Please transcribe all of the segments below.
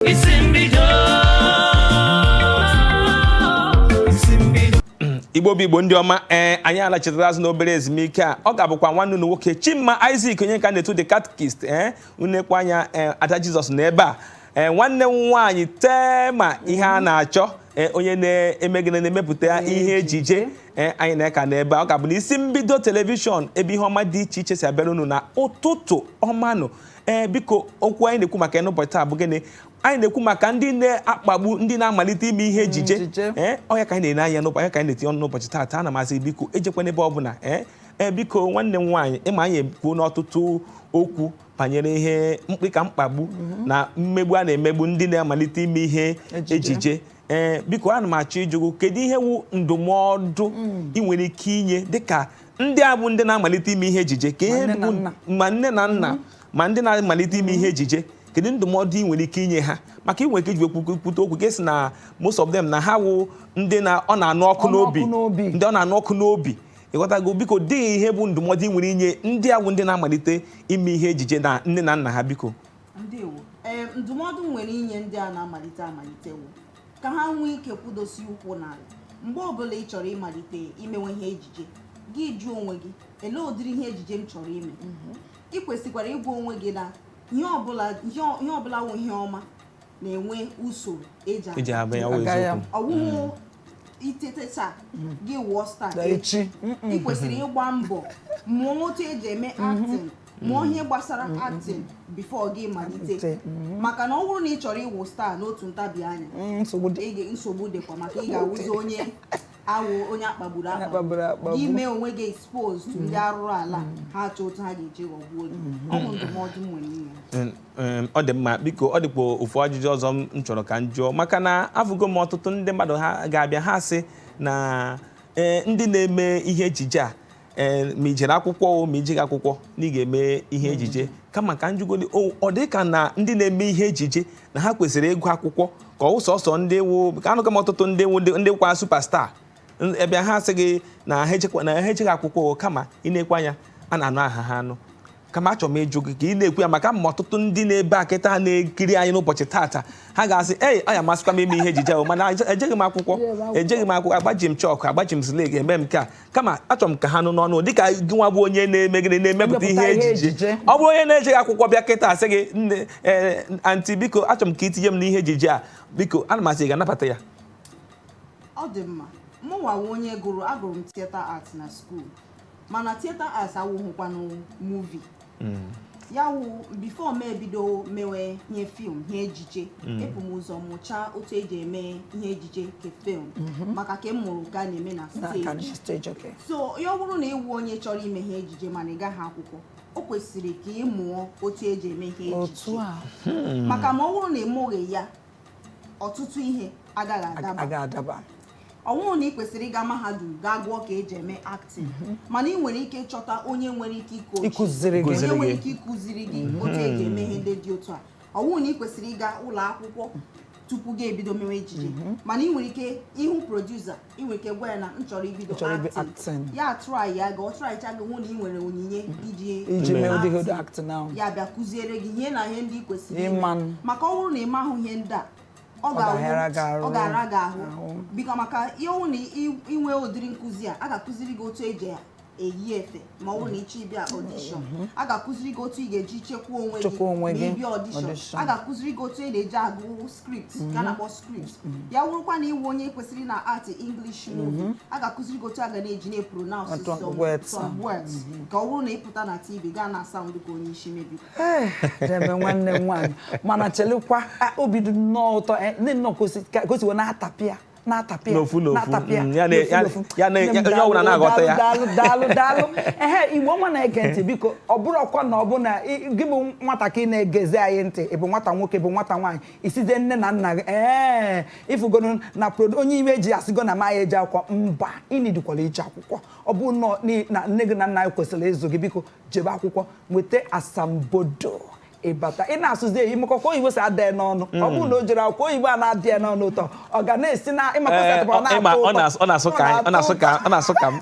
Isi mbido. Isi mbido. Igbo bụ Igbo ndị ọma. Ee, anyị alachitara azụ n'obere ezumike a. Ọ ga-abụkwa nwanne unu nwoke Chimma Isaac, onye nka na-etu The Catechist. Ee, unekwa anya. Ee, Ada Jizọs na ebe a. Ee, nwanne m nwaanyị Tema, ihe a na-achọ, ee, onye na-emegide na-emepụta ihe ejije. Ee, anyị na-eka n'ebe a. Ọ ga-abụ na Isi Mbido Television, ebe ihe ọma dị iche iche si abịara unu na ụtụtụ ọmanụ. Ee, biko, okwu anyị na-ekwu maka ya n'ụbọchị taa bụ gịnị? Anyị na-ekwu maka ndị na-akpagbu ndị na-amalite ime ihe ejije. Ejije. Ee, ọ ya ka anyị na-ene anya n'ụbọchị ya, ka anyị na-etinye ọnụ n'ụbọchị taata. Ana m asị, biko, ejekwa n'ebe ọ bụla. Ee, ee, biko, nwanne m nwaanyị, ịma anyị ekwuo n'ọtụtụ okwu banyere ihe mkpi ka mkpagbu na mmegbu a na-emegbu ndị na-amalite ime ihe ejije. Ejije. Ee, biko, ana m achọ ịjụgụ, kedu ihe wu ndụmọdụ ị nwere ike inye dịka ndị a bụ ndị na-amalite ime ihe ejije, ka ihe Ma nne na bụ nna. Ma nne na nna, ma ndị na-amalite ime ihe ejije, kedu ndụmọdụ ị nwere ike inye ha? Maka ị nwere ike iji kwute okwu ka esi na most of them na ha wụ ndị na ọ na-anụ ọkụ Ọnụ n'obi. ọkụ n'obi. Ndị ọ na-anụ ọkụ n'obi, ịghọtago? Biko, dịghị ihe bụ ndụmọdụ ị nwere inye ndị a bụ ndị na-amalite ime ihe ejije na nne na nna ha, biko? Ndewo. Ee, ndụmọdụ m nwere inye ndị a na-amalite amalite wụ ka ha nwee ike kwudosi ụkwụ n'ala. Mgbe ọbụla ị chọrọ ịmalite imewe ihe ejije, gị jụọ onwe gị, elee ụdịrị ihe ejije m chọrọ ime? Ị kwesịkwara ịgwa onwe gị na ihe ọbụla, ihe ọbụla wụ ihe ọma na-enwe usoro eji eji abụ ya wụ aga ya. Eziokwu. Ọwụhụ itete taa, gị wụọ star na echi. Ị kwesịrị ịgba mbọ mụọ otu eji eme acting, mụọ ihe gbasara acting before gị malite. Malite. Maka na ọ bụrụ na ị chọrọ ịwụ star n'otu ntabi anya, Nsogbu dị. Nsogbu dịkwa, maka ị ga-awụzi onye awụ onye akpagburu akpagburu akpagbu. Gị mee onwe gị expose to ndị arụrụ ala, ha achọ otu ha ga-eji ghọgbuo gị. Ọ bụ ndụmọdụ m nwere inye. Ọ dị mma. Biko, ọ dịkwa ofu ajụjụ ọzọ m chọrọ ka m jụọ, maka na afụgo m ọtụtụ ndị mmadụ, ha ga-abịa, ha sị na ee, ndị na-eme ihe ejije a, ee, ma ijere akwụkwọ o, ma ijighị akwụkwọ, na ị ga-eme ihe ejije. Kama ka njugodi, ọ dị ka na ndị na-eme ihe ejije na ha kwesịrị ịgụ akwụkwọ, ka ọ wụ sọsọ ndị wụ ka anụka m ọtụtụ ndị wụ ndị kwa superstar, ebe ha sị gị na ha echekwa na ha echeghị akwụkwọ o, kama ị na-ekwe anya a na-anụ aha ha anụ. Kama achọrọ m ịjụ gị ka ị na-ekwu ya, maka ma ọtụtụ ndị na-ebe a kịta na-ekiri anyị n'ụbọchị tata, ha ga-asị, ei, ọ ya amasịkwa m ime ihe ejije ahụ, mana ejeghị m akwụkwọ, ejeghị m akwụkwọ, agbaji m chalk, agbaji m slate, eme m nke a. Kama achọrọ m ka ha nụ n'ọnụ dịka gị nwa bụ onye na-eme gịnị, na-emepụta ihe Emepụta ihe ejije. ejije. Ọ bụrụ onye na-ejeghị akwụkwọ bịa kịta asị gị, nne, ee, aunty, biko, achọrọ m ka itinye m n'ihe ejije a, biko, ana m asị ị ga-anabata ya? Ọ dị mma. Mụnwa wụ onye gụrụ, agụrụ m theatre art na school, mana theatre art awụghịkwanụ movie. Ya wụ, before m ebido mewe ihe film, ihe ejije, ebu m ụzọ mụchaa otu eji eme ihe ejije ke film, maka ka m mụrụ ka a na-eme na Na aka na stage. Stage, okay. So ya ọ bụrụ na ịwụ onye chọrọ ime ihe ejije mana ị gaghị akwụkwọ, o kwesịrị ka ị mụọ otu eji eme ihe otu ejije, a. Maka ma ọ bụrụ na ị mụghị ya, ọtụtụ ihe agaghị adaba. Aga adaba. Ọ bụrụ na ị kwesịrị ịga mahadum gaa gụọ ka eji eme acting, mana ị nwere ike ịchọta onye nwere ike ikochi ịkụziri gị. Ịkụziri onye nwere gị. ike ịkụziri gị otu eji eme ihe ndị dị otu a. Ọ bụrụ na ị kwesịrị ịga ụlọ akwụkwọ tupu gị ebido mewe ejije, mana ị nwere ike ịhụ producer, ị nwere ike gwa ya na m chọrọ ibido Ị chọrọ ibi acting. Acting. Ya try ya, ga ọ trycha gị, hụ na ị nwere onyinye iji iji mee ụdị acting. acting ahụ. Ya bịa kụziere gị ihe na ihe ndị ị kwesịrị ime. Ịma. Maka ọ bụrụ na ị mahụ ihe ndị a, ọ Ọ ga-ahịara gị arụ. ọ ga-ara gị ahụ. Ahụ. Biko, maka ihe ọwụ na inwe ụdịrị nkụzi a, a ga-akụziri gị otu eji eyi efe ma ọ bụrụ na ịchọ ịbịa audition. A ga-akụziri gị otu ị ga-eji chekwaa onwe gị Chekwaa onwe ma gị. ịbịa audition. Audition. A ga-akụziri gị otu ị na-eji agụ script, ka a na-akpọ script. Ya wụrụkwa na iwu onye kwesịrị na act English movie, a ga-akụziri gị otu a ga na-eji na-epronounce Otu some words. some words, ka ọ bụrụ na ị pụta na TV, gaa na sound ka onye isi mebiri. Ee, debe nwanne m nwaanyị, mana chelekwa, obi dị nnọọ ụtọ, nne nnọọ ka o si wee na-atapịa, na-atapịa N'ofu n'ofu. na-atapịa Ya n'ofu n'ofu. ya Nne m, onye ọbụla daalụ, na-aghọta ya. daalụ, daalụ, daalụ. Ehe, Igbo ọma na-ege ntị, biko, ọ bụrụkwa na ọ bụ na gị bụ nwatakịrị na-egezi anyị ntị, ị bụ nwata nwoke, bụ nwata nwaanyị, isizie nne na nna gị, ee, ifugonu na onye ime ji asịgo na ma ya eji akwụkwọ, mba, ịnidikwara ije akwụkwọ. Ọ bụ nọ na nne gị na nna gị kwesịrị ịzụ gị, biko, jebe akwụkwọ, nweta asambodo, ịbata ị na-asụzi eyi, maka oyibo si ada ya n'ọnụ. Ọ bụrụ na o jere akwụkwọ, oyibo a na-adị ya n'ọnụ ụtọ, ọ ga na-esi na ịmaka Ee, ọ ịma, na-atọ ọ ụtọ. na-asụ ọ na-asụ ka anyị, ọ na-asụ ka ọ na-asụ ka m.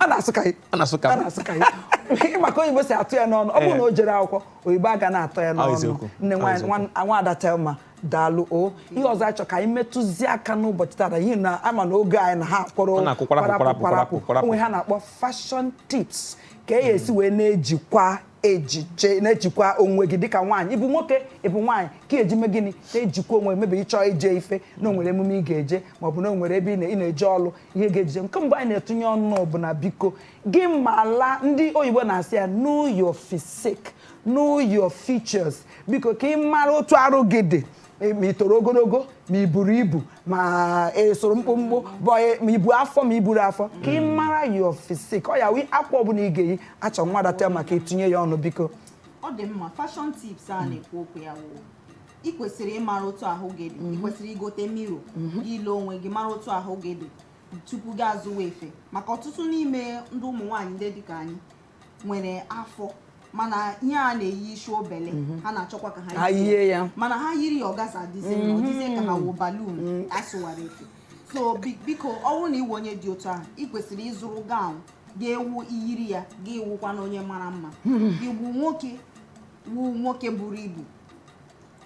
Ọ na-asụ ka Ọ na-asụ ka m. Ọ na-asụ ka anyị. Maka oyibo si atụ ya n'ọnụ, ọ bụrụ na o jere akwụkwọ oyibo aga na-atọ ya Ọ n'ọnụ. eziokwu. Nne Ọ eziokwu. nwaada Thelma, daalụ. O ihe ọzọ anyị chọ ka anyị metụzie aka n'ụbọchị tata, ihe na ama na oge anyị na ha kwọrọ Ọ na-akwụ kwarapụ, kwarapụ, kwarapụ, kwarapụ. Onwe ha na-akpọ fashion tips, ka e esi wee na-ejikwa ejije, na-ejikwa onwe gị dịka nwaanyị, ịbụ nwoke, ịbụ nwaanyị, ka eji mee gịnị, na-ejikwa onwe mebe ịchọ ije ife na o nwere emume ị ga-eje, maọbụ na o nwere ebe ị na-eje ọlụ ihe ga-ejije. Nke mbụ anyị na-etinye ọnụ bụ na biko gị mala, ndị oyibo na-asị ya know your physique, know your features. Biko ka ị mara otu arụ gị dị, ma ị toro ogologo, ma ị buru ibu, ma ị soro mkpụmkpụ bọị, ma ị bu afọ, ma ị buru afọ, ka ị mara your physique. Ọ ya wụ akwa ọbụla ị ga-eyi. Achọ nwada Thelma ka ịtụnye ya ọnụ, biko. Ọ dị mma. Fashion tips a na-ekwu okwu ya wụ, ị kwesịrị ịmara otu ahụ gị dị. Ị kwesịrị igote mirror gị, lee onwe gị, mara otu ahụ gị dị tupu gị azụwa efe, maka ọtụtụ n'ime ndị ụmụ nwaanyị ndị dịka anyị nwere afọ, mana ihe a na-eyi isi obele, ha na-achọkwa ka ha yie ya. Mana ha yiri ya, ọgaza adịzie mma, ọ dịzie ka ha wụ balloon asụwara efe. So biko, ọ bụrụ na iwe onye dị otu ahụ, ị kwesịrị ịzụrụ gown ga-ewu iyiri ya, ga-ewukwa na onye mara mma. Igbu nwoke wu nwoke buru ibu,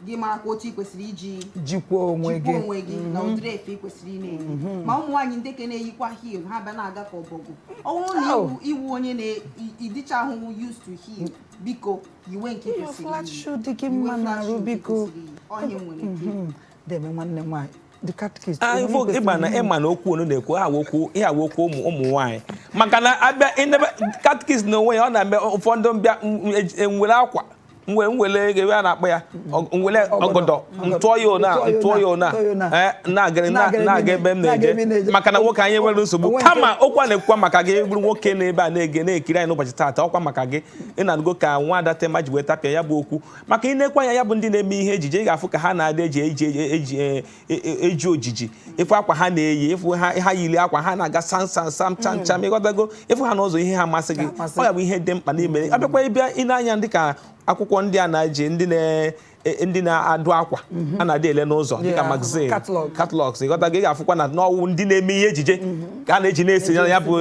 gị marakwa otu ị kwesịrị iji jikwa onwe jikwa gị onwe gị na ụdịrị efe ị kwesịrị ị na-eyi. Ma ụmụ nwaanyị ndị ke na-eyikwa heel, ha bịa na-aga ka ọbọgwụ. Ọ bụrụ na iwu onye na-ịdịcha ahụ used to heel, biko yiwe nke ị Iyo kwesịrị flat iyi. shoe dị gị Yiwe mma flat n'arụ, shoe nke ị biko. kwesịrị iyi. Ọhịa nwere ike. Deme nwanne m nwaanyị, the catechist. Ah, onye ife kwesịrị ịma na ịma na okwu onu na-ekwu aha okwu ihe awa okwu ụmụ nwaanyị, maka na abịa inebe catechist na onwe ya, ọ na-eme ụfọdụ mbịa nwere akwa nwere ebe a na-akpọ ya nwere ọgọdọ ntụọ ya ona ntụọ ya ona na-aga na-aga ebe m na-eje, maka na nwoke anyị nwere nsogbu. Kama okwu a na-ekwukwa maka gị bụrụ nwoke na ebe a na-ege na-ekiri anyị n'ụbọchị taata, ọkwa maka gị. Ị na-anụgo ka nwaada Thelma ji wee tapịa ya bụ okwu maka ị na-ekwe anya ya bụ ndị na-eme ihe ejije, ị ga-afụ ka ha na-adị eji eji eji eji ojiji, ịfụ akwa ha na-eyi, ịfụ ha ha yiri akwa ha na-aga sam sam sam cham cham, ịghọtago, ịfụ ha n'ụzọ ihe ha masị gị. Ga-amasị. Ọ ya bụ ihe dị mkpa n'ime abịakwa ịbịa ị na-anya ndị ka akwụkwọ ndị a na-eji ndị na-adụ akwa a na-adị ele n'ụzọ dịka Yeah, magazine catalog. Catalogs, ịghọtago, ị ga-afụkwa na n'ọwụ ndị na-eme ihe ejije ka a na-eji na-ese ya, bụ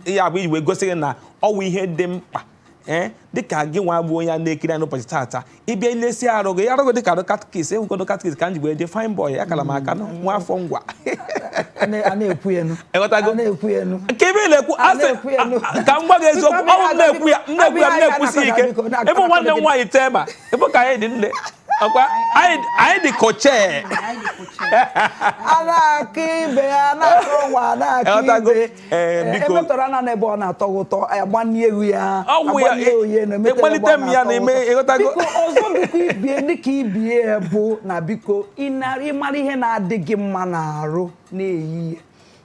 ya bụ iji wee gosi gị na ọwụ ihe dị mkpa. Ee, dịka gị nwa bụ onye a na-ekiri anyị n'ụbọchị taata, ịbịa ilesi arụ gị, arụ gị dịka arụ catechist, enwegodo catechist ka m ji wee dị fine boy, akara m aka nwa afọ ngwa. A na-ekwu enu. Ịghọtago? A na-ekwu enu. Ka ebe ị na-ekwu A asị na-ekwu enu. ka m gwa gị eziokwu, ọ bụ m na-ekwu ya, m na-ekwu ya, m na-ekwusi ike. Ebe nwanne m nwaanyị Thelma, ebe ka anyị dị nne ọkwa anyị dị kochee. Anyị dị kochee. A na-akụ ibe ya, na-akụ nwa, a na-akụ Ịghọtago? ibe. Ee, biko. Emetọrọ ana n'ebe ọ na-atọ gị ụtọ, agbanie egwu ya. Ọwụ ya, agbanie oyi na emetọrọ ebe ọ ịkpalite m ya na-atọ na ime, ụtọ. ịghọtago? Biko, ọzọ biko, ibie dịka ibie bụ na biko ịmara ihe na-adị gị mma n'arụ na-eyi ya.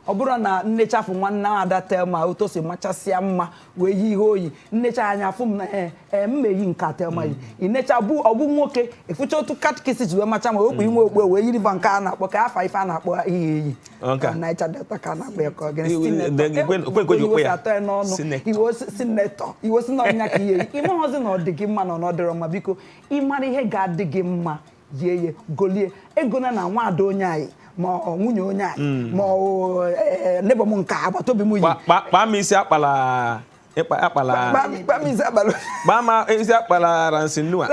Ọ bụrụ na nnechafụ nwanne ada Thelma otu o si machasịa mma wee yi ihe oyi, nnecha anya afụ m na ee m eyi nke a Thelma yi, inecha bụ ọ bụ nwoke efucha otu catechist ji wee macha ma okpu inwe okpu wee yiriba nke a na-akpọ ka afa ife a na-akpọ ihe eyi. Nke a. Niger Delta ka a na-akpọ ya, ka ọ gịnị? Iwe- Senator. kwe- kwe ji okpu Iwe ya. si atọ ya n'ọnụ. Senator. Iwe senator, iwe si na ọnya ka ihe yi ịmaghọzi na ọ dị gị mma na ọ dịrọ mma. Biko, ịmara ihe ga-adị gị mma, yie ya, golie ego na na nwaada onye anyị, ma ọ nwunye onye anyị, ma ọ neighbor m nke agbata obi m yi. Kpaa m isi akpala ịkpa akpala. Kpaa m isi akpala. Kpaa m isi akpala Ransinua.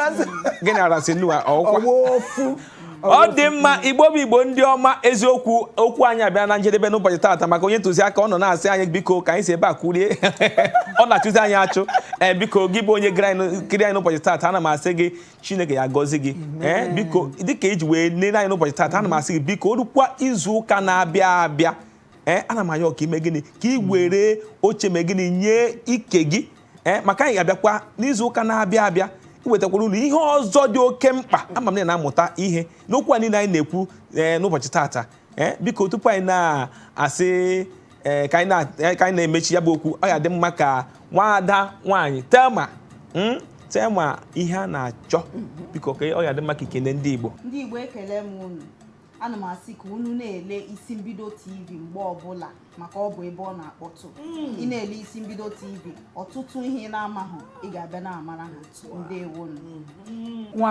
Gịnị Ransinua ọkwa? Ọwa ofu. Ọ dị mma. Igbo bụ Igbo, ndị ọma, eziokwu, okwu anyị abịa na njedebe n'ụbọchị taata, maka onye ntụziaka ọ nọ na-asị anyị biko ka anyị si ebe a kwurie, ọ na-achụzi anyị achụ. Ee, biko, gị bụ onye kiri anyị n'ụbọchị taata, ana m asị gị Chineke ya gọzi gị. Ee, biko, dịka iji wee nene anyị n'ụbọchị taata, ana m asị gị biko, o rukwa izu ụka na-abịa abịa, ee, ana m ayọ ka ime gịnị, ka ị were oche mee gịnị, nye ike gị, ee, maka anyị ga-abịakwa n'izu ụka na-abịa abịa iwetakwara unu ihe ọzọ dị oke mkpa. Ama m na ị na-amụta ihe n'okwu a niile anyị na-ekwu ee n'ụbọchị taata. Ee, biko, tupu anyị na-asị ee ka anyị na-emechi ya bụ okwu, ọ ya dị mma ka nwaada nwaanyị Thelma, Thelma ihe a na-achọ, biko, ka ọ ya dị mma ka ikene ndị Igbo. Ndị Igbo, ekele m unu. Ana m asị ka unu na-ele Isi Mbido TV mgbe ọbụla, maka ọ bụ ebe ọ na-akpọtụ. Ị na-ele Isi Mbido TV, ọtụtụ ihe ị na-amahụ ị ga-abịa na-amara ha. Ndewonu. Nwa.